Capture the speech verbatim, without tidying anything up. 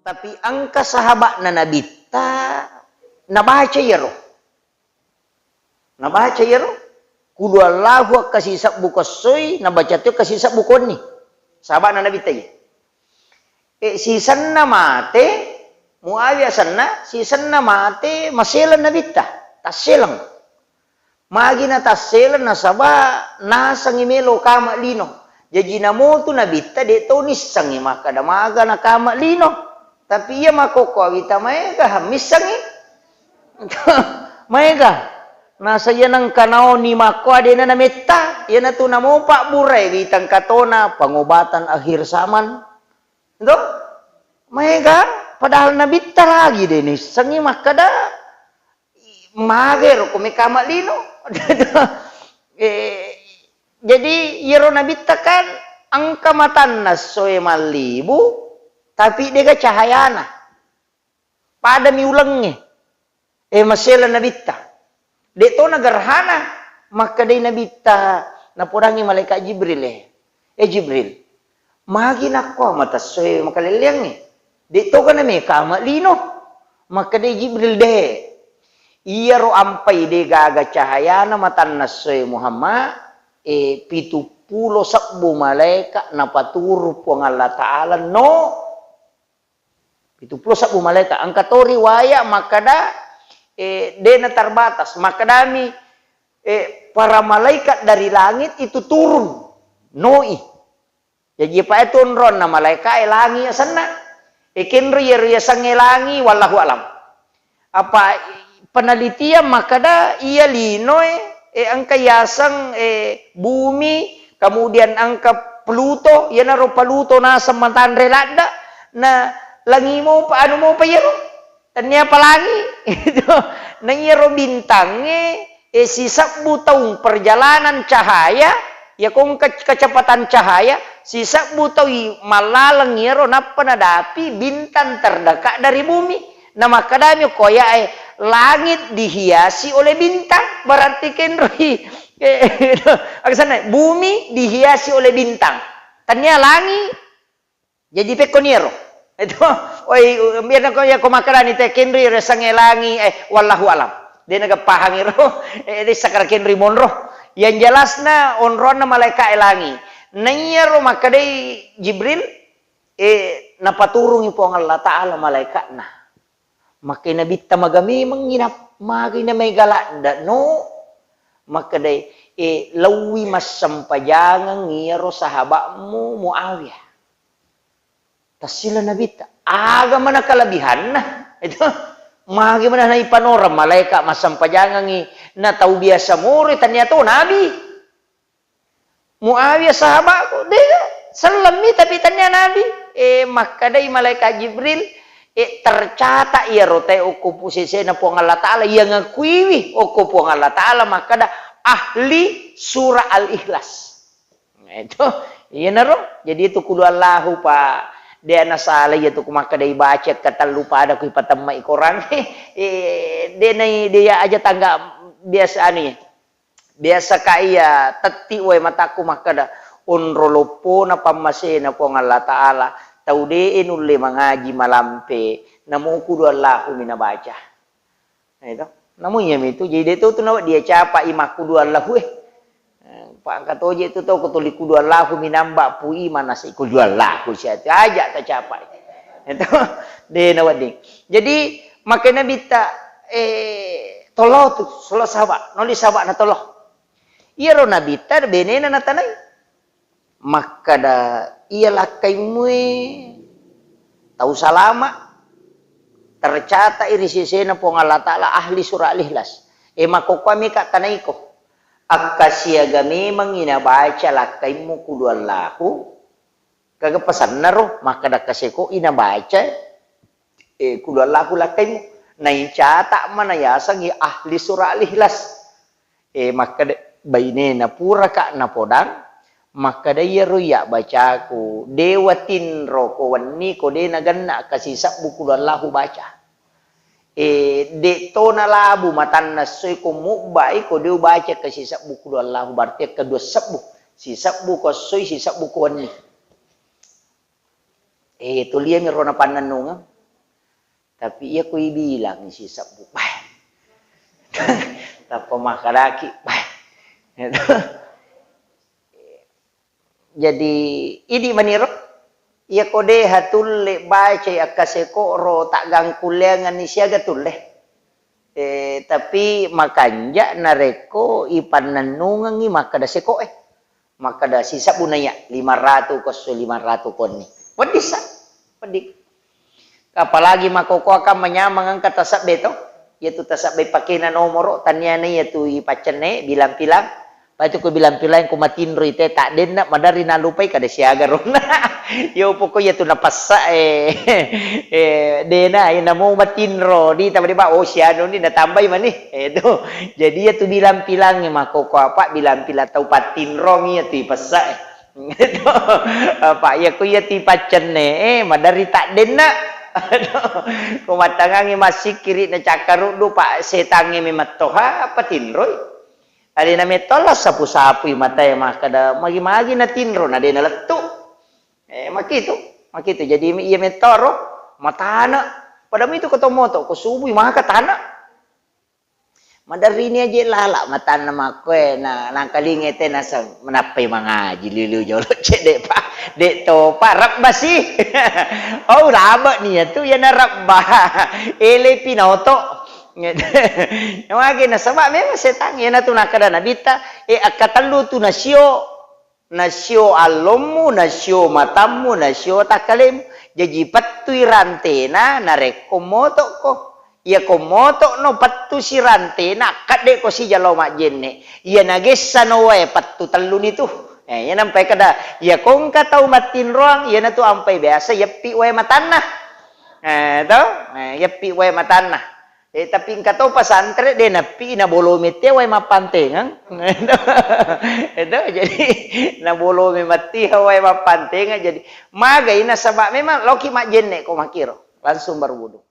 Tapi engka sahaba'na Nabitta nabaca iyaro. Nabaca iyaro. Qul huwallahu akkasisebbu ko essoi, nabaca to akkasisebbu ko wenni. Sahaba'na Nabitta iye. E, sisenna mate, Muawiyah asenna, sisenna mate, maseleng Nabitta. Tasseleng. Magi natasseleng nasaba nasengngi melo kama lino. Jaji namotu Nabitta de to nissengngi makkada maga nakama lino. Tapi iya makkokkoe wita maega missengngi. Maega. Nasa iya nengka naoni makkoa dena nametta. Iyanatu namo pabburai wita engka tona pengobatan akhir zaman. To? Maega, padahal Nabitta lagi de nissengngi makkada, "Magero ko mekama lino." Eh, jadi iyaro Nabitta kan engka matanna essoe mallibu, tapi dega cahayana. Padami ulengnge. Eh, maseleng Nabitta. De to nagerhana, makkedai Nabitta, napodangngi malaikat Jibril, eh, "Eh, Jibril, magi nakko mata essoe makalelleangnge? De toga namekama lino?" Makkedai Jibril, "De. Iyaro ampai de gaga cahayana matanna essoe Muhammad, eh, pitu pulo sebbu malaika napaturung Puang Allah Ta'ala no." Pitu pulo sebbu malaika. Engka to riwaya makkada, eh, dena terbatas. Makkedami, eh, para malaikat dari langit itu turun. Noi. Jaji, apa itu onronna malaika e langi asenna. E, kenro iyaro yasengnge langi, wallahu alam. Apa penelitian makkada iya linoe, e, engka yaseng, e, bumi, kemudian engka Pluto, iyanaro Pluto naseng matanre ladde, na langi mopa, anu mopa iyaro. Tennia pa langi. Itu. Na iyaro bintangnge, e, sisebbu taung perjalanan cahaya, iya ko engka kecepatan cahaya, sisebbu taui mallaleng iyaro nappa nadapi bintang terdekat dari bumi. Na makkedami okko ayae, "Langit dihiasi oleh bintang," berarti kenroi. Aksenna, bumi dihiasi oleh bintang. Tennia langi. Jadi pekkoni ero. Itu, oi, biar ko ya ko makkedani te kenroi resengnge langi, eh, wallahu alam. De naga pahang ero, eh, de sakara kenroi monro. Yang jelasna onronna malaika e langi. Naiyaro makkedai Jibril, eh, napaturungi Puang Allah Ta'ala malaikatna. Makkedai Nabitta, "Maga memengngi na-, magi na mega ladde no?" Makkedai, "E, laowi massempajangeng iyaro sahaba'mu Muawiyah." Tassila Nabitta, "Aga mana kelebihanna?" Itu, magi mana naipanoreng malaika massempajangengngi na tau biasa moroi, tania to nabi. Muawiyah sahaba'ku, dega, sellemmi tapi tania nabi. Eh, makkedai malaikat Jibril, eh, tercatat iyaro tae okko pusesena Puang Allah Ta'ala, iya ngakuiwi okko Puang Allah Ta'ala makkeda ahli surah Al-Ikhlas. Nah, itu, iyanaro. Jadi itu qul huwallahu, Pak. De nasala iyatu ku makkeda ibaca ketellu pada ku ipatemmai Korang. Eh, de nai, de ya aja tangga biasa anu ya. Biasa ka iya tetti wae matakku makkeda, onro loppona pammasena Puang Allah Ta'ala, tau de'e nulle mangaji malampe, namo qul huwallahu mi nabaca. Nah, itu. Namo iyami tu, jadi de to tu nawedding iya capai makkul huwallahu e. Eh, pa engka toje tu tau ko tuli qul huwallahu mi namba pui manase qul huwallahu sia tu aja tacapai. Itu, de nawedding. Jadi, makkedai Nabitta, eh, tolo tu, solo saba, noli saba na tolo. Iyaro Nabitta benena natanai. Makkeda, "Iya lakkaimmu e tau salama, tercatat i ri sesena Puang Allah Ta'ala ahli surah Al-Ikhlas." E, makkokkoe mika tanaiko. Akkasiaga memengngi nabaca lakkaimmu qul huwallahu. Kaga pasanna ro, makkeda kaseko i nabaca, eh, qul huwallahu lakkaimmu. Naicata mana yasengngi ahli surah Al-Ikhlas. Eh, makkeda bainena puraka napodang, makkeda iyaro iya bacaku, de watinro ko wenni ko de nagenna kasisebbu qul huwallahu baca. Eh, de' to nalabu matanna essoi ko mubbai ko de' ubaca ke sisebbu kulo Allahu, berarti ke dua sebbu. Sisebbu ko essoi, sisebbu ko wenni. Eh, tuliami ro napannennungeng. Tapi iya ko ibilang sisebbu, bah. Tappa makadaki, bah. Jadi, idi maniro, iya ko de' hatulle bacai akkaseko ro taggangkulleangenni siaga tulle. Eh, tapi makanja narekko ipannennungengngi makkeda seko e. Makkeda sisebbu naiya, lima ratu ko esso, lima ratu konni. Wedding sa, wedding. Apalagi makkokkoe kan manyameng engka tasebbe to. Iyatu tasebbe pakena nomoro, taniana iyatu ipaccenne, bilang-pilang. Paitu ko bilang-pilang ko matinro ite, taddenna maderri nalupai kada siaga ronna. Yo pokok iyatu napessa e, eh, dena, eh, namo matinro, di tama di ba, oh, sianu ni natambai mani. Eh, tu. Jadi iyatu bilang-pilang makkokkoe apa, bilang-pilang tau pattinrong iyatu ipessa e. Apa iya ko iyatu ipaccenne, eh, maderri taddenna. Ko mattangangi massikkiri na cakkaruddu, pa setangnge memettoha apa tinroi. Alena metto la sapu-sapui matae makkeda magi-magi natinro na de' nalettu. Eh, makitu, makitu. Jadi iya mettoro matana. Pada mitu ko to moto, ko subui maka tana. Maderrini aje lala matanna makkoe na nangkalinge te naseng menappai mangaji liu-liu jolo cedde pa de' topa rebba si. Oh, raba ni iyatu iyana rebba. Ele pinoto. Mage nasaba memang setang iyana tu nakkeda nabitta, eh, akkatellu tu nasio. Nasio allommu, nasio matammu, nasio takkalemu. Jaji pettui rantena narekko motokko. Iyako motokno pettusi rantena, akkaddeko sijalo majjenne. Iya nagessano wae pettu telluni tu. Eh, iya nampai kada, iyako engka tau mattinroang, iyanatu ampai biasa yeppi wae matanna. Eh, to? Eh, yeppi wae matanna. Eh, tapi engka to pesantren de' nappi nabolomi te wae mappantengeng. Edo, jadi nabolomi mattiha wae mappantengeng. Jadi magai nasaba memang loki majjenne ko makkiro, langsung berwudu.